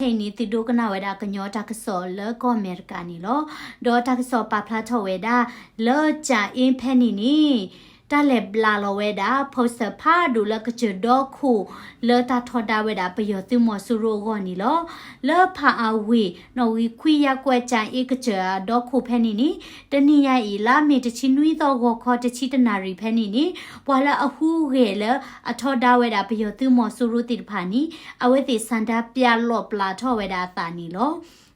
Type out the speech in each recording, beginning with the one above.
ခဲအံၤန့ၣ် သုဒိကနၣ်ဝဲဒၣ်ကညီတၢ်ကစီၣ်လၢကီၢ်အမဲရကၤန့ၣ်လီၤ. ဒီးတၢ်ကစီၣ်ပာ်ဖျါထီၣ်ဝဲဒၣ် လၢကၠၤအ့ဖဲန့ၣ်န့ၣ် တၢ်လဲၤဘျးလီၤဝဲဒၣ် poster ဖးဒိၣ်လၢကစၢၢ်ဒီခိၣ် လၢတၢ်ထီဒါဝဲဒၣ်ပယီၤသုးမီၤစိရိၤအဂီၢ်န့ၣ်လီၤ. လၢဖးအဝ့ၢ် နီၣ်ဂံၢ်ခွံ ယၢကွဲးကၠၤအ့ကစၢၢ်အဒီခိၣ်ဖဲန့ၣ်န့ၣ် တနံၤညါအံၤ လါမ့ၤတဆံနွံသီ ဂီၤခီတဆံတနၣ်ရံၣ်ဖဲန့ၣ်န့ၣ် ပှၤလၢအဟူးဂဲၤလၢအထီဒါဝဲဒၣ်ပယီၤသုးမီၤစိရိၤသ့ၣ်တဖၣ်န့ၣ် အဝဲသ့ၣ်ဆန္ဒပြလီၣ်ပျၢ်ထီၣ်ဝဲဒၣ်အသးန့ၣ်လီၤ.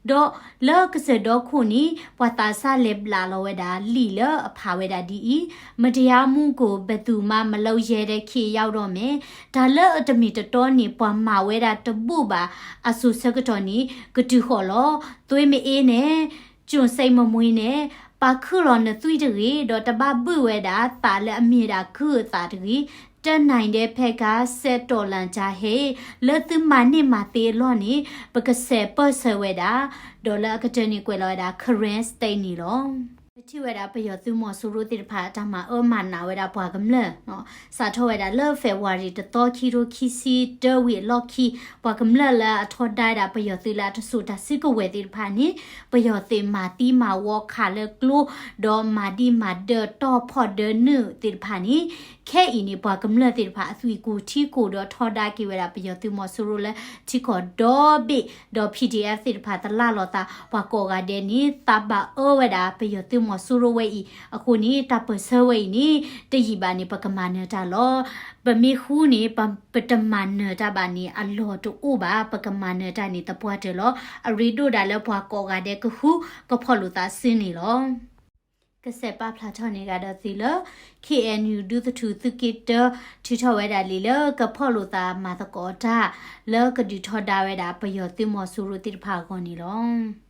ဒီးလၢကစၢၢ်ဒီခိၣ်န့ၣ် ပှၤသးစၢ်လဲၤဘျးလီၤဝဲဒၣ်လံာ်လၢအဖးဝဲဒၣ်ဒ်အံၤ, မတရားမှုကို ဘယ်သူမှ မလုပ်ရဲတဲ့ ခေတ်ရောက်တော့မယ်. တၢ်လၢအတမ့ၢ်တတီန့ၣ် ပှၤမၤဝဲဒၣ်တဘူၣ်ဘၣ်အစိၤဆၢကတီၢ်န့ၣ် ကတုၤဃီၤလီၤ. သွေးမအေးနဲ့ ကျွန်စိတ်မမွေးနဲ့ ပာ်ခုၣ်လီၤနသွံၣ်တဂ့ၤ, ဒီးတဘၣ်ဘုၣ်ဝဲဒၣ်သးလၢအမ့ၢ်ဒၣ်ကုၢ်အသးတဂ့ၤ, တၢ်နၢၤဒဲးဖဲကါစဲးတီၣ်လၣ်ကၠၤဟဲ, လၢသုမၤန့ၢ်မၤသ့အလီၢ်န့ၣ် ပကစဲးပၢၢ်ဆၢဝဲဒၣ်, ဒီးလၢအကတၢၢ်န့ၣ်ကွဲးလီၤဝဲဒၣ် Karen State န့ၣ်လီၤ. ပထံၣ်ဝဲဒၣ်ပယီၤသုးမီၤစိရိၤသ့ၣ်တဖၣ် တၢ်မၤအၢမၤနးဝဲဒၣ်ပှၤကမျၢၢ်, စးထီၣ်ဝဲဒၣ်လၢ February တသီ ခံထိခံဆံတၢဝံၤအလီၢ်ခံ, ပှၤကမျၢၢ်လၢအထီဒါဝဲဒၣ်ပယီၤသုးလၢအတစိၤတၢ်စုကဝဲၤသ့ၣ်တဖၣ်န့ၣ် ပယီၤသုးမၤသံမၤဝီခးလၢကျိ, ဒီးမၤဒံးမၤဒၢတီၢ်ဖီၣ်ဒၢနုာ်သ့ၣ်တဖၣ်န့ၣ်, ခဲအံၤန့ၣ် ပှၤကမျၢၢ်သ့ၣ်တဖၣ်အသွံၣ်ကိၢ်ထံကိၢ်ဒီးထီဒါက့ၤဝဲဒၣ်ပယီၤသုးမီၤစိရိၤလၢ ထံကီၢ်ဒီဘ့ၣ်, ဒီး P D F သ့ၣ်တဖၣ်တလၢ်လီၤသး, ပှၤကိးဂၤဒဲးန့ၣ် သးဘၣ်အၢဝဲဒၣ်ပယီၤသုးမီၤစိရိၤဝဲအံၤအဃိန့ၣ် တၢ်ပၢၢ်ဆၢဝဲအံၤန့ၣ် တယံာ်ဘၣ်န့ၣ် ပကမၤနၢၤတၢ်လီၤ. ပမ့ၢ်ဃူန့ၣ် ပတမၤနၢၤတၢ်ဘၣ်န့ၣ် အလီၢ်တအိၣ်ဘၣ်, ပကမၤနၢၤတၢ်န့ၣ်သပှၢ်တၢၢ်လီၤ. အရ့ဒိၣ်ဒၣ်လၢပှၤကိးဂၤဒဲးကဃူကဖိးလိာ်သးစုန့ၣ်လီၤ. ကစဲးပာ်ဖျါထီၣ်န့ၢ်ဂၤဒီးသုလၢ K N U ဒူသထူၣ်သုးက့တၢ ထုးထီၣ်ဝဲဒၣ်လံာ်လၢကဖိးလိာ်သးမၤသကိးတၢ် လၢကဒုးထီဒါဝဲဒၣ်ပယီၤသုးမီၤစိရိၤသ့ၣ်တဖၣ်အဂီၢ်န့ၣ်လီၤ.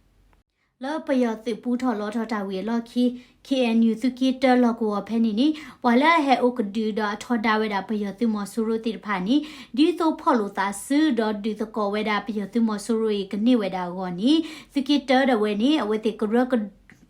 လၢပယီၤသုးပူထီၣ်လီထီၣ်တၢ်ဝံၤအလီၢ်ခံ K N U သုးက့တၢလီၢ်ကဝီၤဖဲန့ၣ်န့ၣ် ပှၤလၢအဟဲအိၣ်ကဒုဒီးအထီဒါဝဲဒၣ်ပယီၤသုးမီၤစိရိၤသ့ၣ်တဖၣ်န့ၣ် ဒ်သိးဖီၣ်လိာ်သးစုဒီးဒုးသကိးဝဲဒၣ်ပယီၤသုးမီၤစိရိၤအံၤကန့ၢ်ဝဲဒၣ်အဂီၢ်န့ၣ် သုးက့တၢဒီးဝဲန့ၣ် အဝဲသ့ၣ်ကရၢ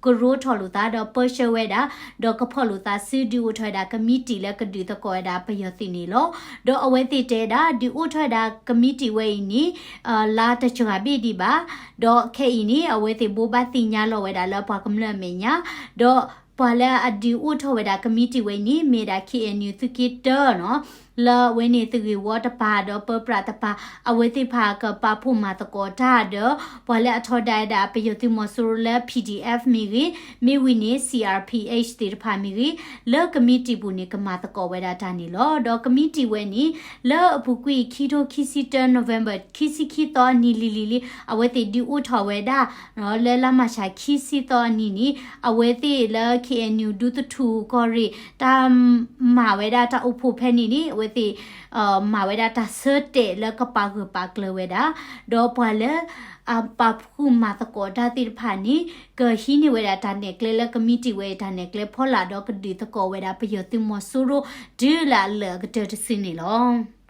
ကရိထီၣ်လိာ်သးဒီးပၢဆှၢဝဲဒၣ် ဒီးကဖီၣ်လိာ်သးစုဒုးအိၣ်ထီၣ်ဝဲဒၣ်ကမံးတံာ်လၢကဒုးသကိးဝဲဒၣ်ပယီၤသုးန့ၣ်လီၤ. ဒီးအဝဲသ့ၣ်တဲဒၣ် ဒုးအိၣ်ထီၣ်ဝဲဒၣ်ကမံးတံာ်ဝဲအံၤန့ၣ် လါတစှၤဘ့ၣ်ဒံးဘၣ်, ဒီးခဲအံၤန့ၣ် အဝဲသ့ၣ်ဘိးဘၣ်သ့ၣ်ညါလီၤဝဲဒၣ်လၢပှၤကမျၢၢ်အမဲာ်ညါ, ဒီးပှၤလၢအဒုးအိၣ်ထီၣ်ဝဲဒၣ်ကမံးတံာ်ဝဲအံၤန့ၣ် မ့ၢ်ဒၣ် K N U သုးက့တၢနီၤ လၢအဝဲန့ၣ် သဂ့ၢ်ဝီတပၤ ဒီးပၢပြးတပၤ အဝဲသ့ၣ်တဖၣ်ကပာ်ဖှိၣ်မၤသကိးတၢ်ဒီး ပှၤလၢအထီဒါဝဲဒၣ်ပယီၤသုးမီၤစိရိၤလၢ P D F မ့ၢ်ဂ့ၤ, မ့ၢ်ဝံၤန့ၣ် C R P H သ့ၣ်တဖၣ်မ့ၢ်ဂ့ၤ, လၢကမံးတံာ်ပူၤန့ၣ် ကမၤသကိးဝဲဒၣ်တၢ်န့ၣ်လီၤ. ဒီးကမံးတံာ်ဝဲန့ၣ် လၢအပူၤကွံာ်ခံထိခံဆံတၢ November ခံဆံခံသီအနံၤလံၤလံၤလံၤ အဝဲသ့ၣ်ဒုးအိၣ်ထီၣ်ဝဲဒၣ် လၢလါမၢ်ၡးခံဆံသီအနံၤန့ၣ် အဝဲသ့ၣ်လၢ K N U ဒူသထူၣ်ကီၢ်ရ့ၣ် တၢ်မၤဝဲဒၣ်တၢ်အိၣ်ဖှိၣ်ဖဲန့ၣ်န့ၣ် အဝဲသ့ၣ် မၤဝဲဒၣ်တၢ်ဆၢတဲာ်လၢကပာ်ဂၢၢ်ပာ်ကျၢၤဝဲဒၣ်, ဒီးပှၤလၢ အပာ်ဖှိၣ်မၤသကိးတၢ်သ့ၣ်တဖၣ်န့ၣ် ကဟံးန့ၢ်ဝဲဒၣ်တၢ်နဲၣ်ကျဲလၢကမံးတံာ်ဝဲအံၤတၢ်နဲၣ်ကျဲဖီလာ်ဒီးကဒုးသကိးဝဲဒၣ်ပယီၤသုးမီၤစိရိၤ တုၤလၢအလၢာ်အကတၢၢ်တစုန့ၣ်လီၤ.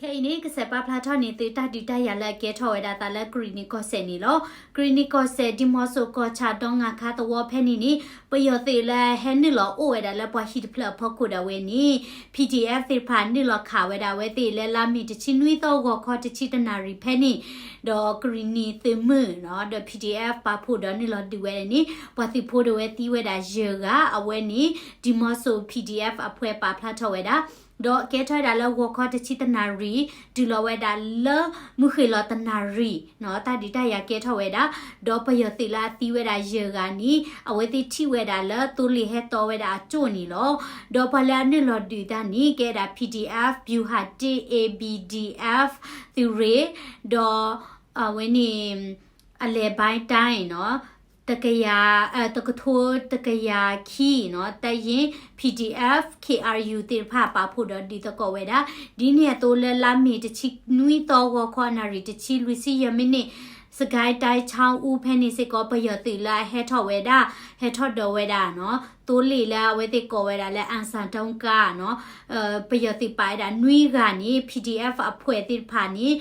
ခဲအံၤန့ၣ် ကစဲးပာ်ဖျါထီၣ်န့ၢ်သုတၢ်ဒုးတၢ်ယၤလၢအကဲထီၣ်ဝဲဒၣ်အသးလၢကရံၣ်နံၣ်ကီၢ်စဲၣ်န့ၣ်လီၤ. ကရံၣ်နံၣ်ကီၢ်စဲၣ် ဒံၣ်မီၣ်စိၣ်ကီၢ်ဆၣ်ဒီငါခါသဝီဖဲန့ၣ်န့ၣ် ပယီၤသုးလၢဟဲနုာ်လီၤအိၣ်ဝဲဒၣ်လၢပှၤဟံၣ်တဖျၢၣ်အဖီခိၣ်ဒၣ်ဝဲန့ၣ် P D F သ့ၣ်တဖၣ်နုာ်လီၤခးဝဲဒၣ်အဝဲသ့ၣ်လၢလါမ့ၤတဆံနွံသီဂီၤခီတဆံတနၣ်ရံၣ်ဖဲန့ၣ် ဒီးကရံၣ်နံၣ်သုးမုၢ်နီၤ ဒီး P D F ပာ်ဖှိၣ်ဒီးနုာ်လီၤဒုးဝဲန့ၣ် ပှၤသုးဖိဒၣ်ဝဲသံဝဲဒၣ်ယဲၢ်ဂၤ အဝဲန့ၣ် ဒံၣ်မီၣ်စိၣ် P D F အဖှဲးပာ်ဖျါထီၣ်ဝဲဒၣ် ဒီးကဲထီၣ်ဝဲဒၣ်လၢဂီၤခီတဆံတနၣ်ရံၣ် တုၤလီၤဝဲဒၣ်လၢမုၢ်ဃ့ၢ်လီၤတနၣ်ရံၣ်နီၤ တၢ်ဒုးတၢ်ယၤကဲထီၣ်ဝဲဒၣ် ဒီးပယီၤသုးလၢအသံဝဲဒၣ်ယဲၢ်ဂၤန့ၣ် အဝဲသ့ၣ်ထံၣ်ဝဲဒၣ်လၢသိလ့ၣ်ဟဲတီဝဲဒၣ်အကၠိၣ်န့ၣ်လီၤ. ဒီးပှၤလၢအနုာ်လီၤဒုးတၢ်န့ၣ် ကဲဒၣ် P D F ဗျူဟာတစ် A B D F သုးရ့ၣ် ဒီး အဝဲန့ၣ် အလဲၤဘၣ်တၢ်နီၤ တကယၤ တကထိတကယၤခံနီၤ တပ်ရင်း P D F K R U သ့ၣ်တဖၣ်ပာ်ဖှိၣ်ဒီးဒုးသကိးဝဲဒၣ် ဒ်န့ၣ်အသိးလၢလါမ့ၤတဆံနွံသီဂီၤခီနၣ်ရံၣ်တဆံလွံၢ်ဆံယဲၢ်မံးနံး စကဲတၢ်ခၠါအူဖဲန့ၣ်စ့ၢ်ကီး ပယီၤသုးလၢအဟဲထီၣ်ဝဲဒၣ် ဟဲထီၣ်ဒီးဝဲဒၣ်နီၤ သိလ့ၣ်လၢအဝဲသ့ၣ်ကိးဝဲဒၣ်လၢ အၣ်စၣ်ဒိကါနီၤ ပယီၤသုးပာ်ဝဲဒၣ်နွံဂၤန့ၣ် P D F အဖှဲးသ့ၣ်တဖၣ်န့ၣ်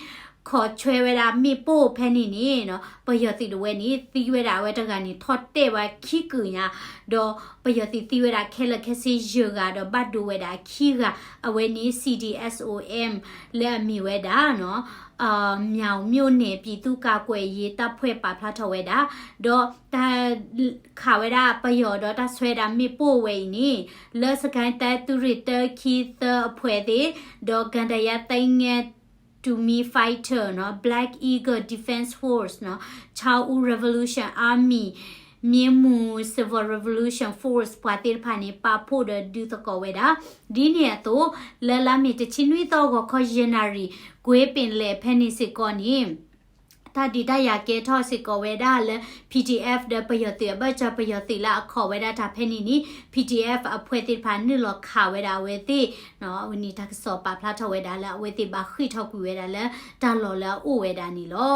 ခိးဆွဲဝဲဒၣ်မ့ၣ်ပိၢ်ဖဲန့ၣ်န့ၣ်နီၤ ပယီၤသုးတဝဲန့ၣ် သံဝဲဒၣ်အဝဲတဂၤန့ၣ် ထီၣ်တဲာ်ဝဲခံကုာ်ညါ, ဒီးပယီၤသုးသံဝဲဒၣ်ခဲလၢာ်ခဲဆ့ယဲၢ်ဂၤ ဒီးဘၣ်ဒိဝဲဒၣ်ခံဂၤ, အဝဲန့ၣ် C D S O M လၢအမ့ၢ်ဝဲဒၣ်နီၤ မြောင်မြို့နယ်ပြည်သူ့ကာကွယ်ရေးတပ်ဖွဲ့ ပာ်ဖျါထီၣ်ဝဲဒၣ်, ဒီးတၢ်ခးဝဲဒၣ်ပယီၤဒီးတၢ်ဆွဲဒၣ်မ့ၣ်ပိၢ်ဝဲအံၤန့ၣ် လၢ စစ်ကိုင်းတိုင်း သုးရ့ၣ်တၢ ခံ သၢ အဖွဲ့သ့ၣ်, ဒီး ကန္တာရ သိန်းငယ် Tumi Fighter နီၤ, Black Eagle Defense Force နီၤ, Chin Revolution Army, Myanmar Civil Revolution Force ပှၤသ့ၣ်တဖၣ်န့ၣ် ပာ်ဖှိၣ်ဒီးဒုးသကိးဝဲဒၣ်. ဒ်န့ၣ်အသိး လၢလါမ့ၤတဆံနွံသီ ဂီၤခီယဲၢ်နၣ်ရံၣ် ကွ့ပင်လဲၣ် ဖဲန့ၣ်စ့ၢ်ကီးန့ၣ် တၢ်ဒုးတၢ်ယၤကဲထီၣ်စ့ၢ်ကီးဝဲဒၣ်လၢ P D F ဒီးပယီၤသုးအဘၢၣ်စၢၤ ပယီၤသုးလၢအခီၣ်ဝဲဒၣ်တၢ်ဖဲန့ၣ်န့ၣ် P D F အဖွဲ့သ့ၣ်တဖၣ်နုာ်လီၤခးဝဲဒၣ်အဝဲသ့ၣ်နီၤ. အဝဲန့ၣ်တၢ်ကစီၣ်ပာ်ဖျါထီၣ်ဝဲဒၣ်လၢ အဝဲသ့ၣ်ဘၣ်ဃ့ၢ်ထီၣ်ကွံာ်ဝဲဒၣ်လၢ တၢ်လီၢ်လၢအအိၣ်ဝဲဒၣ်န့ၣ်လီၤ.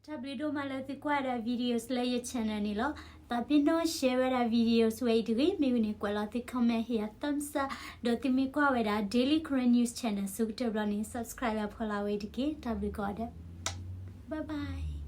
တၢ်ဘျုးဒိၣ်မးလၢသုကွၢ်ဝဲဒၣ် videos လၢယ channel န့ၣ်လီၤ. သးပ့ၤနီၣ် share ဝဲဒၣ် videos ဝဲအံၤတဂ့ၤ. မ့ၢ်ဝံၤန့ၣ် ကွဲးလီၤသု comment ဟ့ၣ်ယၤ thumbs up ဒီးသုမ့ၢ်ကွၢ်ဝဲဒၣ် Daily Karen News Channel ဆၢကတီၢ်ဘျီန့ၣ် subscribe ဝဲဖီလာ်ဝဲအံၤတက့ၢ်. တၢ်ဘျုးကိးဂၤဒဲး bye bye.